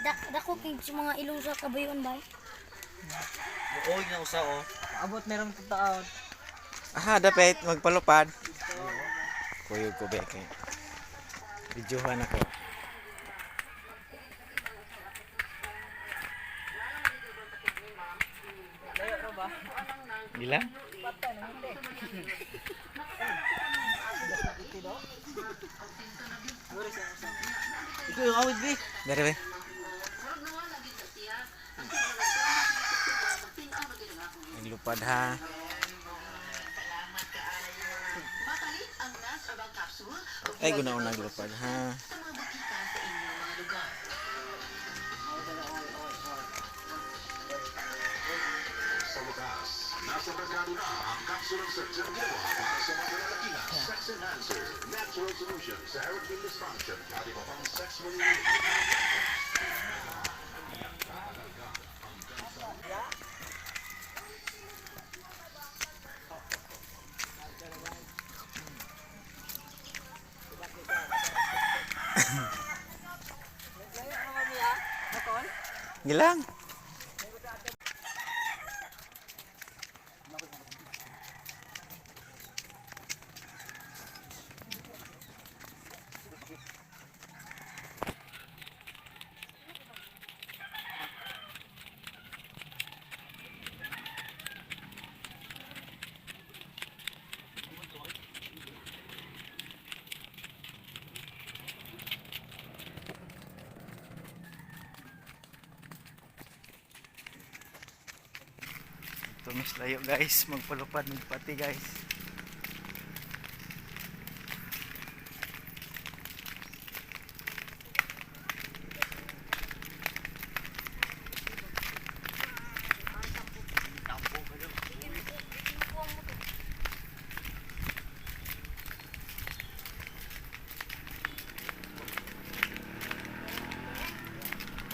Dako kay sa mga ilong sa kabayon ba? Buoy na usa oh. Abot merong tataon. Aha, dapat magpalupad. Kuyog ko be kay. Videohan ako. Gila? Ikaw yung awit bi. Dari be. Naglupad ha. Ay, guna ko naglupad ha. Sa wakas, nasa merkado na ang kapsulang September para sa mga kalalakihan. Sex Enhancer, natural solution sa erectile dysfunction at iba pang sexually related. Gilang. Ito mas layo guys, magpalupad magpati guys.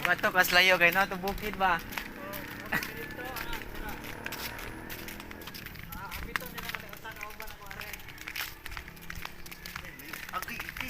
Bato kas layo kay no to bukid ba? Agay iti.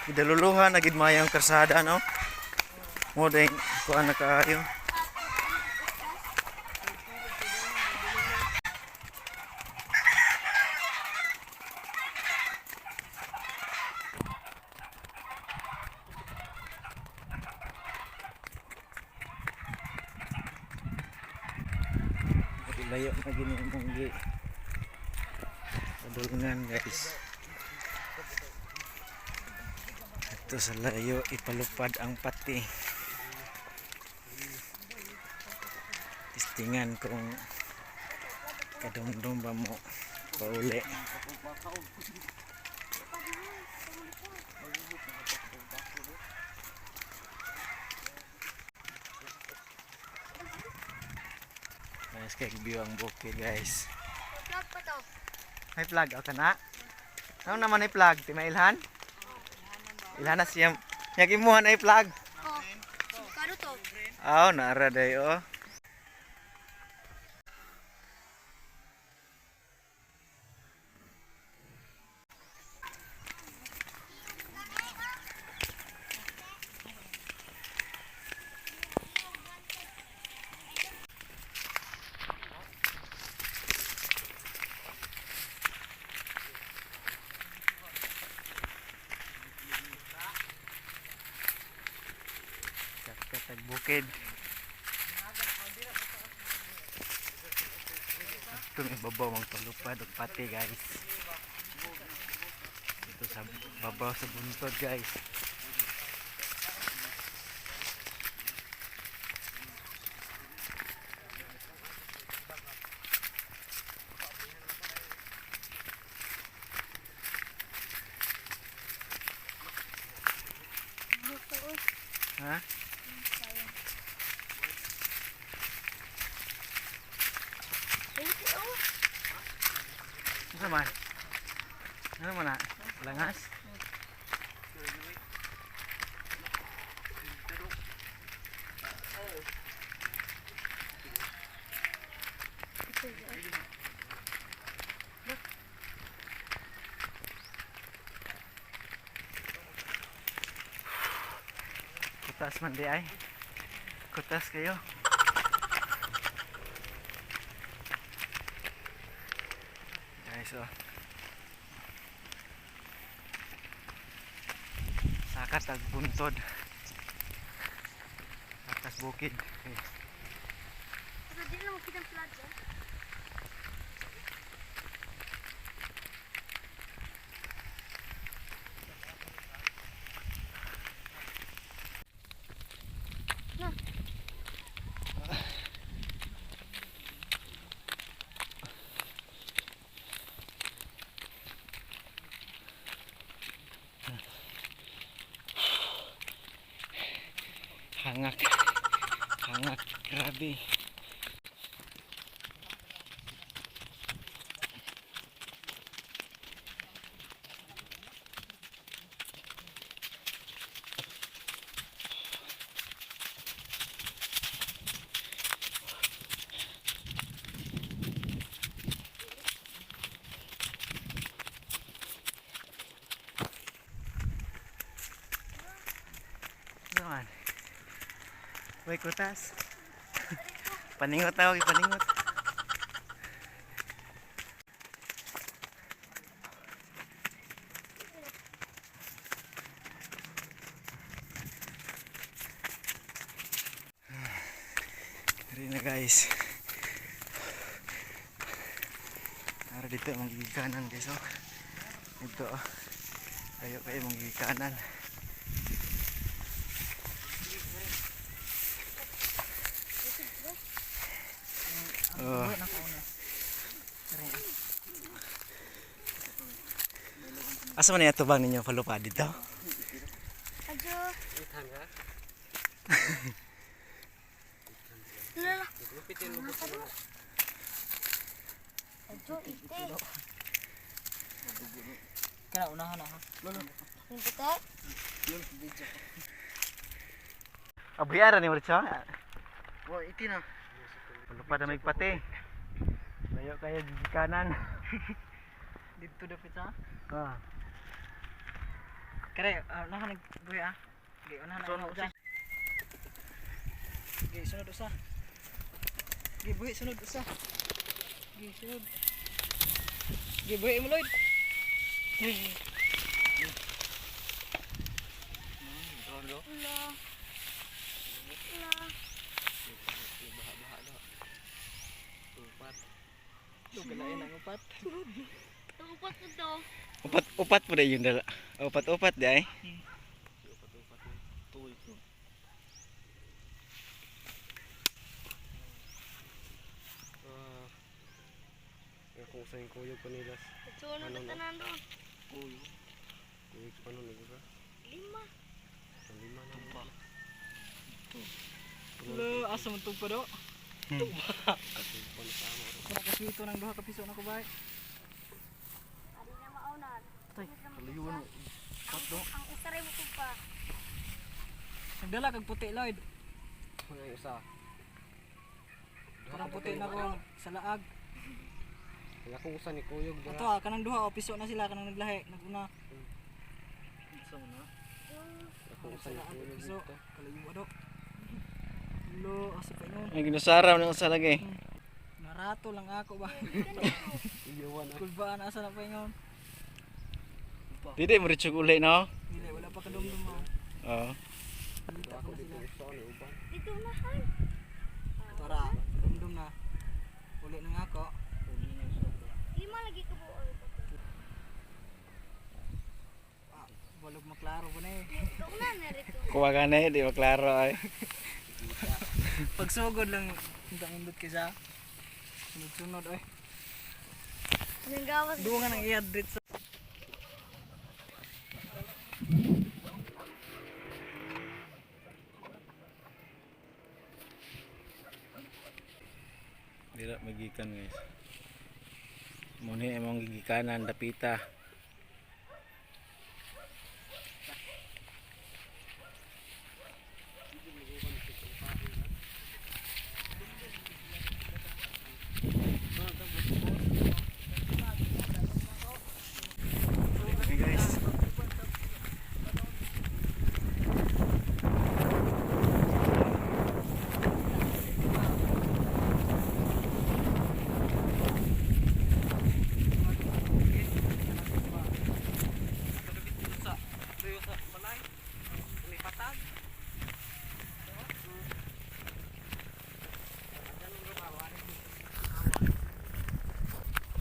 Gidaluluhan na gid mayang karsada no. Mo ding kuan na kaayo. Layo na gini mong gi. Padulngan guys. Ito sa layo ipalupad ang pati. Tistingan kung kadumdum ba mo pauli. Nice kay view ang bukid guys. Vlog pa to. May flag ka na? Ano naman ay flag? Ti mailhan? Ilhan na siya. Yag imuhan ay flag. Oh. Karo to. Aw, naara day oh. Katag bukid. Ito may babaw magpalupad og pati guys. Ito sa babaw sa buntod guys. Ano man na? Langas? Kutas man di ay. Kutas kayo. Guys, oh. Saka tag buntod. Atas bukid. Okay. Pero di lang makita ang flag eh. Hangak. Hangak. Grabe. Ano man? Uy, kutas. Paningot ako, paningot. Dari na guys. Ara dito ang gigikanan guys oh. Dito oh. Kayo kayo manggigikanan. Oh. Asa man ito bang ninyo palupa dito? Adyo. Lala. Adyo, ite. Kana unahan na ha. Yung puti? Abuyara ni Murcho. Wa iti na. Palupa na may pati. Layo kayo gigikanan. Dito dapit ha. Ah. Kare, unahan nag buhi ah. Gi unahan na usa. Gi sunod usa. Gi buhi sunod usa. Gi sunod. Gi buhi mo Lloyd. Ula. Ula. Dugalain ang upat. Upat na to. Upat upat po na yung dala. Upat upat di ay. Kung sa yung kuyog panilas. Sunod na tanan doon. Kuyog pa nun, nag-usa. Lima. Ang lima na. Tumpa. Lo, asa man tugpa do? Tumpa na sa amo. Nakaswito ng duha ka piso na ko bay. Adi na maunan. Tay, Ang, ang isa rin mo pa. Nagdala kag puti Lloyd. Mga yung usa. Kanang puti na ko sa laag. Kaya kung usa ni kuyog Ato ah, kanang duha o piso na sila kanang naglahi, naguna. Kung usa Sa ni laag kuyog piso. dito. Kalayo do. Lo, asa pa ingon. Ay ginusara mo sa lagi. Narato lang ako ba. Iyawan ah. Kulbaan asa na pa ingon. Dili mo rin uli no. Dili wala pa kadumdum mo. Oo. Dito Ako na dito sila. usa ni uban. Dito unahan. Tara, dumdum na. Uli na nga ako. Lima lagi ka buo. Ah, balog maklaro ko na eh. Ikaw na na rito. Kuha ka na eh, di ba klaro ay. Pagsugod lang, nindot kaysa. Sunod-sunod oy. Nanggawas. Duwa nga nang iyad dito sa Dira magikan guys. Muna imong gigikanan dapita.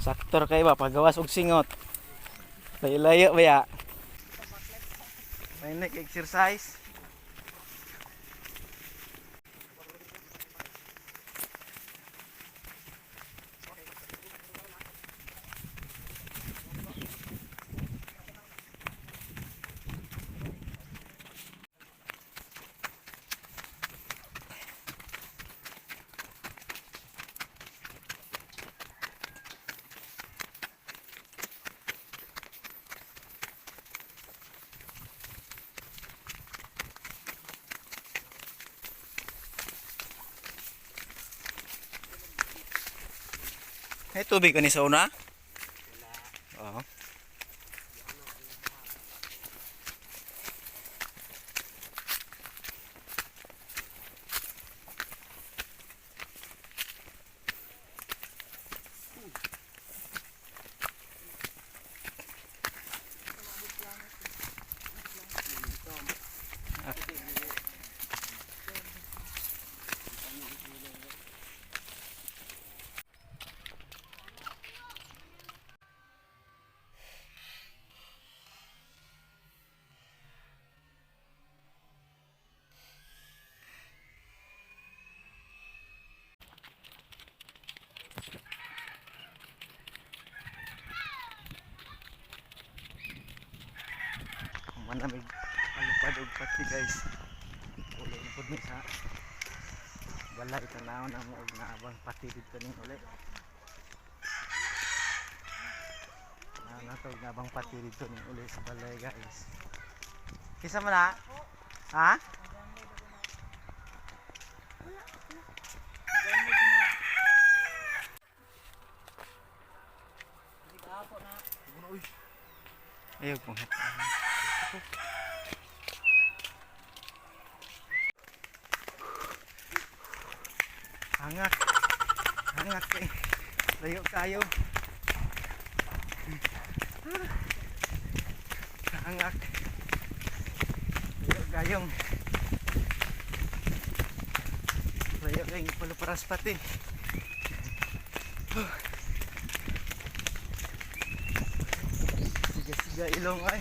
Saktor kay ba pagawas og singot. Layo-layo ba ya? May neck exercise. Ay, tubig ka ni sa una? Oo. Manamig palupad og pati, guys. Uli na pud ni sa balay, tanaw na mo og naabang pati dito ning uli. Tanaw na to og naabang pati dito ning uli sa balay, guys. Kisa man na? Ha? Ayaw pong Hangak. Hangak kay. Layo kayo. Hangak. Layo kayong. Layo kayong paluparas pati. Siga siga ilong ay.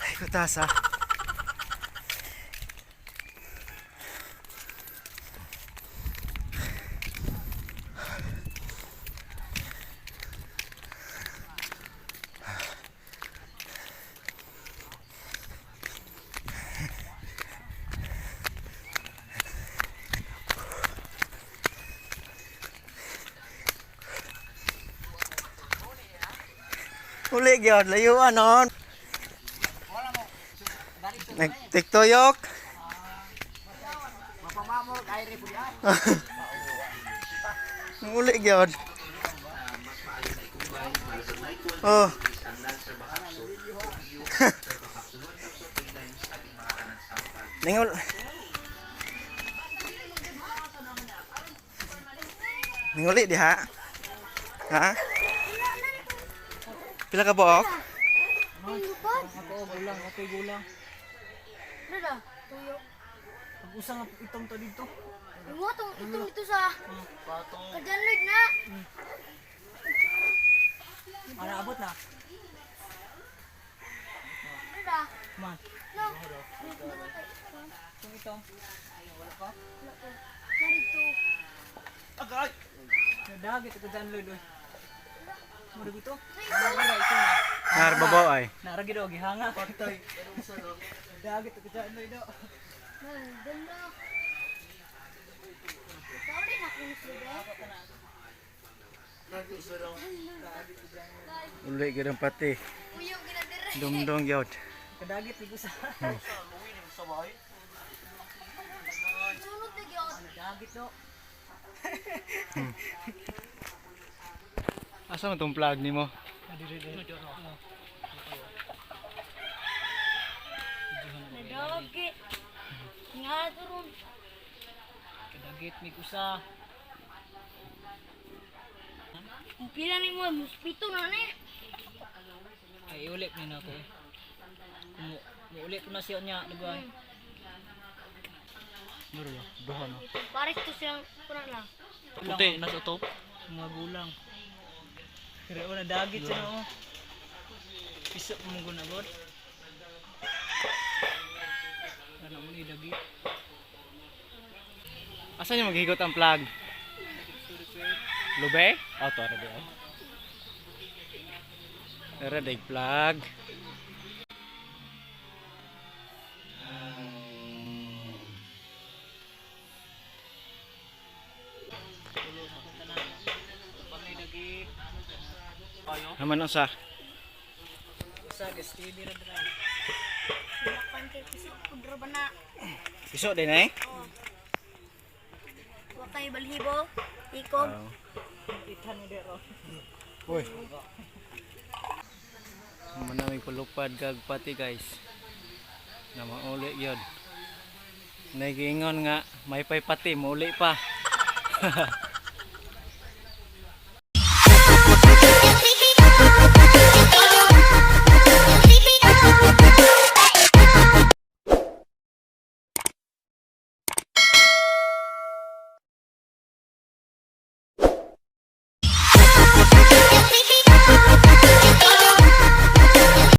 Ay, kutasa. Uli gyud, layuan noon. Nagtiktuyok. Uli gyud. Oh. Ningol. Ninguli diha. Ha? Pila ka buok? Lupad. Ako, gulang. Okay, gulang. Ano na? Tuyo. Pag usang itong to dito. Yung itong itong dito sa kajanloid na. Para abot na. Ano na? Man. No. Dito na tayo. Itong itong. Wala pa. Wala ko. Narito. Nadagit ito dyan, Lloyd. Oy. Mura dito. Wala ito na. Narbabaw ay. Naragi daw, gihanga. Patay. Nadagit ito dyan, Lloyd. Oh. Nandun na. Sorry na kung sila. Uli gyud ang pati. Uyo ginadire. Dungdong gyud. Kadagit ni Gusa. Sunod na gyud. Nadagit do. Asa man tong plug nimo? Nadagit. Nga turon. Kadagit ni Gusa. Ang pila ni mo, muspito na ni. Ay, ulit ni na ako eh. Muuli po na siya niya, dugay. Nuro duha no. Pares to silang kuna lang. Puti nasa top. Mga gulang. Pero na dagit siya no. Piso mo guna god. Ano mo ni dagit? Asa niyo maghigot ang plug? Lube? Oh, to ara di ay. Ara day plug. Panay dagit. Haman usa. Usa steady ra dra. Lakan kay piso pudro ba na. Piso din eh. Oh. Wa kay balhibo. Ikog. Itan ni dero. Uy. Manamig palupad kag pati guys. Na mauli yun. Nagiingon nga may pay pati mauli pa.